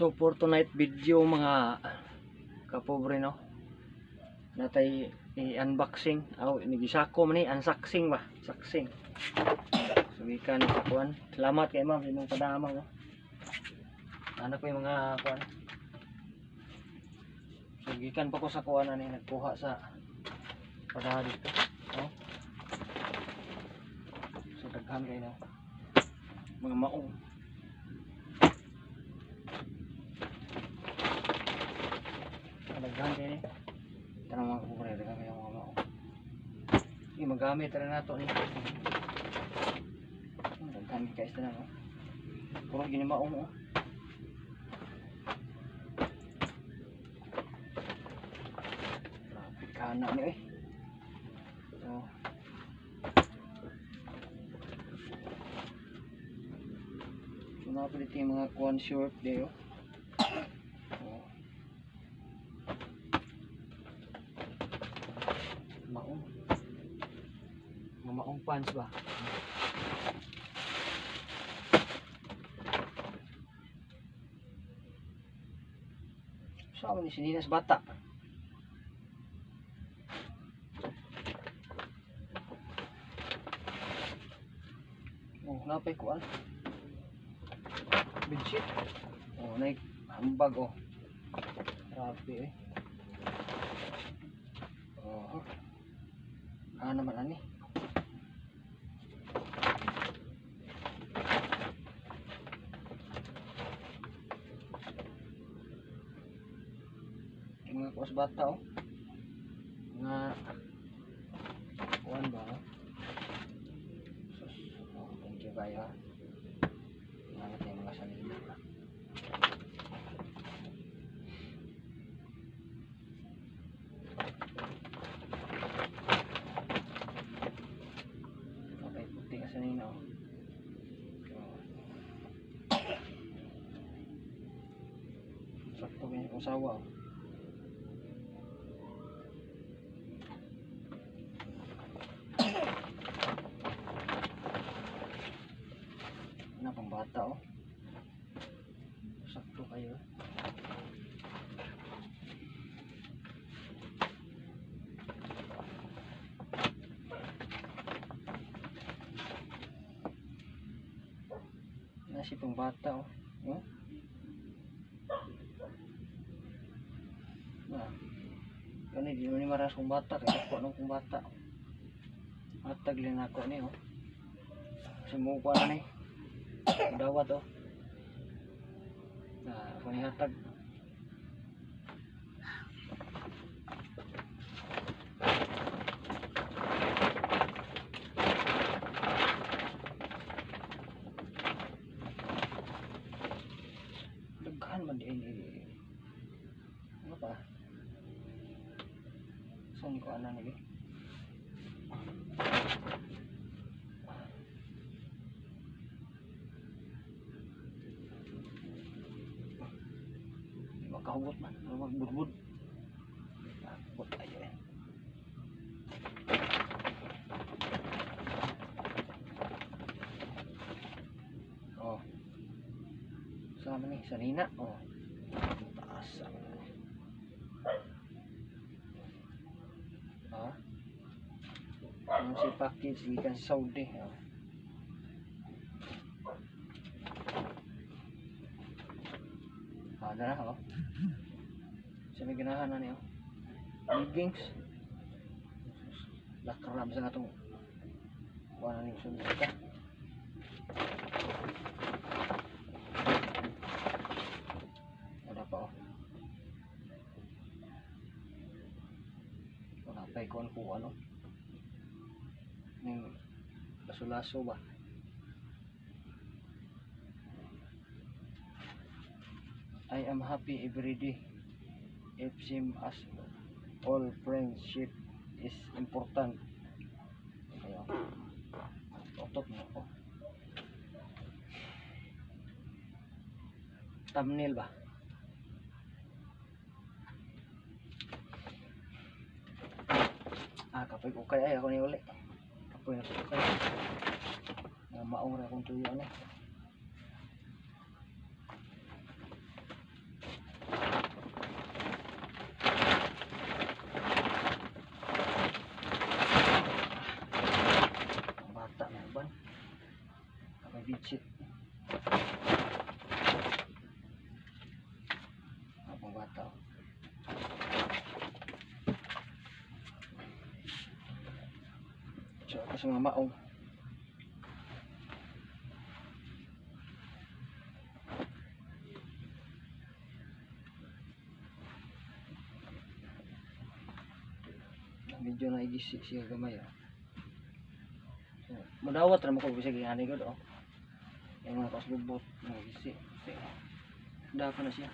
So for tonight video, mga kapobre, no, natay i-unboxing aw nigisako man ni unboxing ba, saksing. So gikan sa kuan. Salamat kay ma'am sa imong padama, no. Anak ko yung mga kuan. So gikan pa ko sa kuan ani, nagkuha sa padaha dito, no. So daghan kay, no, mga maong. Daghan kay ni. Tanang mga kapobre, daghan kayo mga maong. Sige, magamit rin nato ni. Daghan kay guys tanan, no. Puro gini maong, oh. Grabe kana ni eh. So, so napilit yung mga kuan short dayo. Oh. Maong. Mga maong pants ba? Sama ni sininas bata. Oh, napay kuan. Bedsheet. Oh, nay hambag, oh. Grabe eh. Oh. Ah naman ani. Yung mga kuwas bata, oh. Mga kuan ba, oh. Sus, oh, thank you kayo ha. Salamat yung mga sanina. Okay, puti ka sanina, oh. Oh. Sakto ganyan kong sawa, oh. Ano pang bata, oh. Sakto kayo. Nasi pang bata, oh. Oh. Nah. Kani di ni maras kong bata kay ako nung kong bata. Hatag lang ako ni, oh. Sumuko na ni. Dawat, oh. Nah, ako ni hatag. Daghan man din eh. Ano pa? Saan ko ana ni? Di makahugot man. Ano magbudbud? Hugot tayo eh. Oh. Sama ni, sanina. Oh. Taas sama ni. Ha? Ano si package gikan sa Saudi. Oh. Ah, dara, oh. Sa may ganahan na niyo. Leggings. Lakram sa natong wala ni sunod ka. Wala pa, oh. Wala pa ikuan ko ano. Ning laso-laso ba? I am happy every day. If same as all, friendship is important. Okay, oh. Otot mo ako. Thumbnail ba? Ah, kapoy ko kay ay ako ni uli. Kapoy na ko kay. Mga maong ra akong tuyo ani. Apong bata. So, ako sa mga maong. Medyo naigisi siya gamay. Oh. So, madawat ra mo ko bisag ani gud oh. Yung mga kaslubot nagisi. Dapat na siya.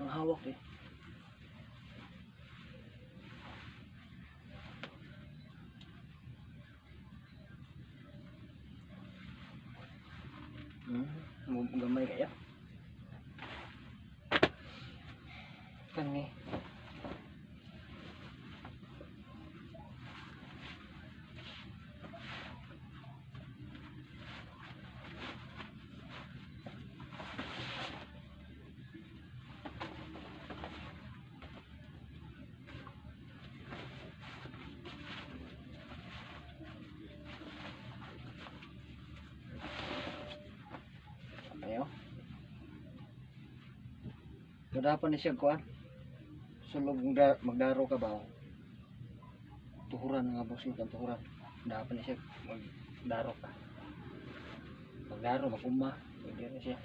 Ang hawak eh. Gamay kaya. Kani. Ayo. Dapat ni siya kuan. Sulog magdaro ka ba? Tuhuran nga boss ang tuhuran. Dapat ni siya magdaro ka. Magdaro maguma, pwede na siya.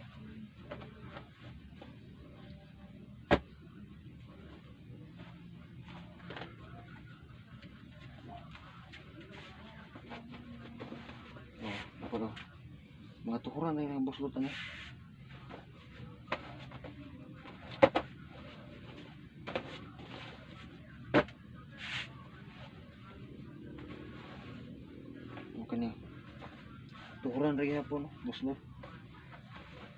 Oh, ako daw. Mga tuhuran na yung boss lutan niya. Kani tuhuran ra gyapon buslot.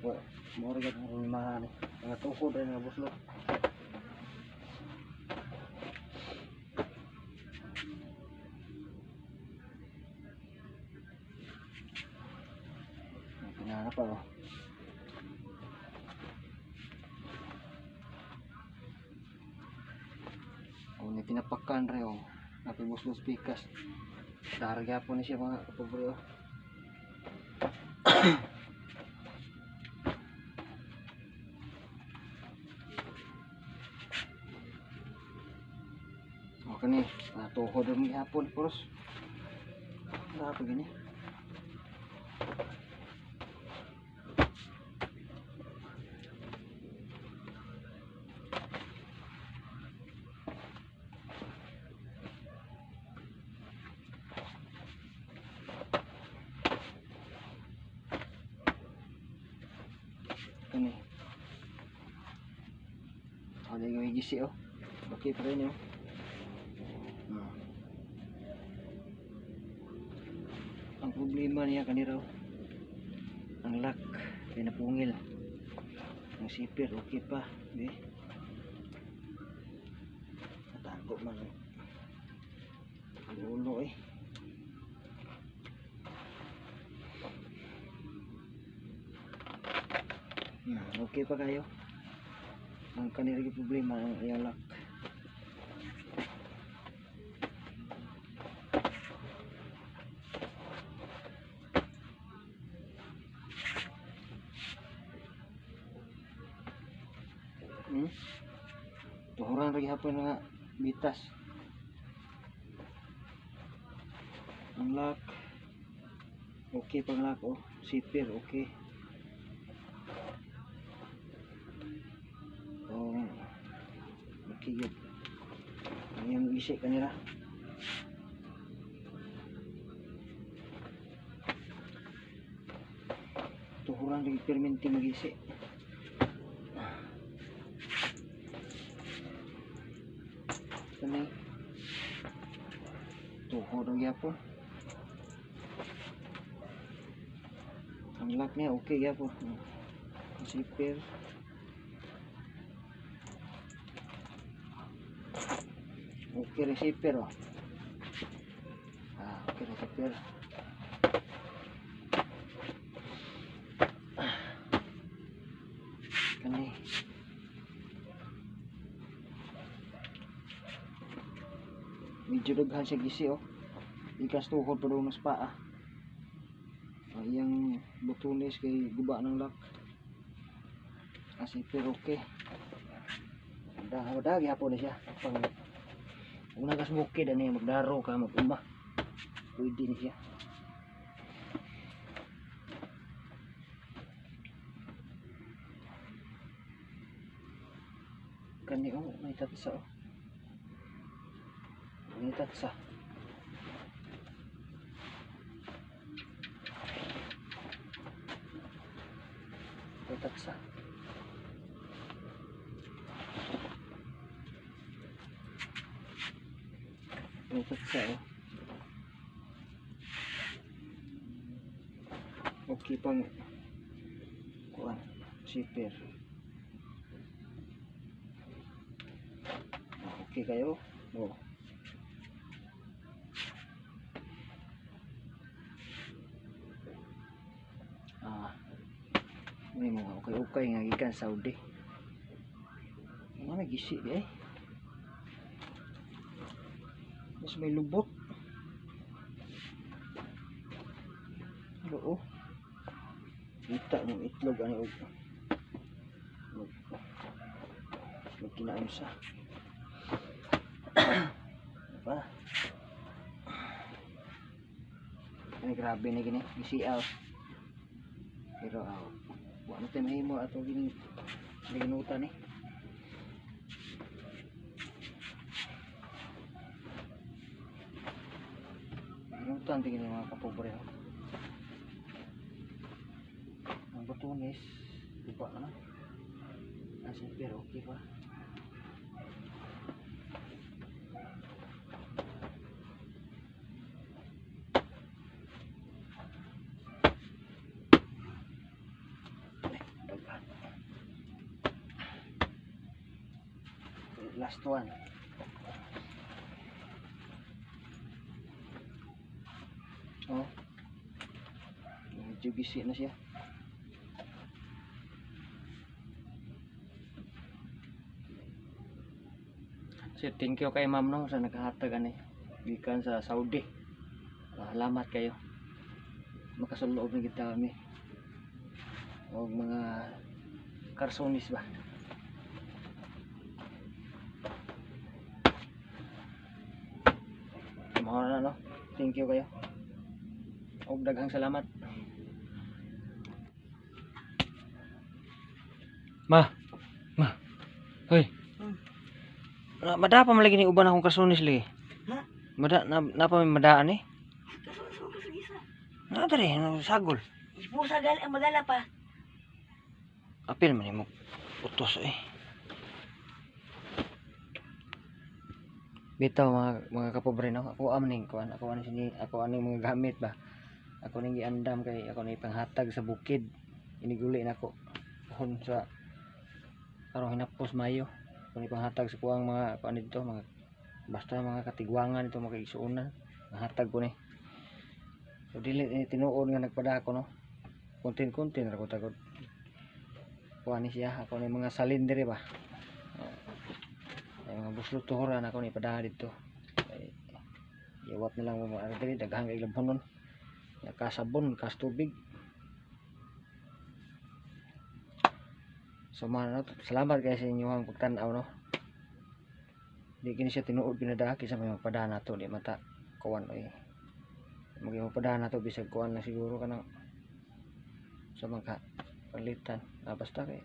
Wa mo ra gyud problema ni. Mga tuhod ra nga buslot. Pinara pa oh. Oh, ni pinapakan ra oh. Napi buslot pikas. Dar gyapon ni siya mga kapobre oh. Oh kani, natuhod ra gyapon puros. Dapat gini. Kani. Ada yung gisi oh. Okay pa rin oh. Ang problema niya kanira oh. Ang lock pinapungil. Ang zipper okay pa, di. Natago man ang ulo eh. Okay pa kayo. Ang kanila yung problema ang iyang lock. Tuhuran lagi hapon nga bitas. Ang lock okay pang lock oh, zipper okay. Oh, okay yun. Ang yung isi kanila. Tuhuran lagi perminti mag-isi. Kani tuhod ang gyapon. Ang lock niya okay gyapon. Ang zipper. Okay rin zipper oh. Ah, okay rin zipper. Kani. Medyo daghan siya gisi oh. Ikas tuhod pa doon sa paa. Ang iyang butunis kay guba ng lock. Kasi pero okay. Da gihapon na siya. Pang kung nagas bukid ani magdaro ka maguma. Pwede ni siya. Kani oh, may tatsa oh. May tatsa. May tatsa. May tatsa oh. Okay pang kuan zipper. Okay kayo? Oh. Ah. May mga ukay-ukay nga gikan Saudi. Ano may gisi di eh. Mas may lubot. Hello. Kita mo itlog ani og magkinaunsa. Diba? Ay, grabe na gini, gisiaw. Pero wa na tayo mahimo ato gini ginutan eh. Ginutan tingin mga kapobre. Oh. Ang butones, diba na? Ang pero okay pa. Last one. Oh. Medyo gisi na siya. So, thank you kay ma'am no sa naghahatag ani gikan sa Saudi. Salamat kayo. Makasuloob na kita kami. Og mga karsonis ba. Mao na no. Thank you kayo. Og daghang salamat. Ma. Ma. Hoy. Mada pa man lagi ni uban akong karsonis lagi. Ha? Mada na, na pa may madaan eh. Kaso isa. Na dere, sagol. Ispusa gali ang madala pa. Apil man nimo utos eh. Bitaw mga kapobre no. Ako am ning kuan, ako ani sini, ako ani mga gamit ba. Ako ning giandam kay ako ni panghatag sa bukid. Iniguli nako pohon sa karong hinapos Mayo. Ako ni panghatag sa kuang mga kuan dito, mga basta mga katigwangan ito, mga igsuonan. Panghatag ko ni. So dili ni tinuod nga nagpada ako no. Kuntin-kuntin ra ko tagod. Kuan ni siya, ako ni mga salin diri ba. Ay, mga buslo tuhuran ako ni padaha dito. Ay, yawat na lang mo mga diri daghang kay labhonon. Nakasabon, kas tubig. So man, no, salamat kay sa inyong pagtan-aw no. Di kini siya tinuod pinadaha kaysa may magpadaha nato di mata kuan oy. Maging magpadaha nato bisag kuan na siguro kanang sa mga palitan. Ah, basta kay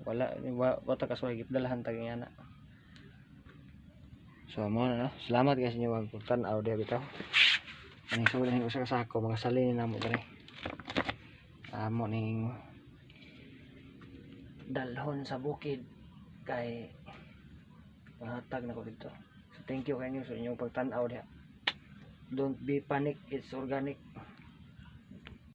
wala wa ta kasway gipdalahan ta kay ana. So mo na no. Salamat kay sa inyong pagtan-aw diha bitaw. Aning sulod ning usa ka sako mga salin namo diri. Amo ning dalhon sa bukid kay panghatag nako dito. So thank you kayo sa inyong pagtan-aw diha. Don't be panic, it's organic.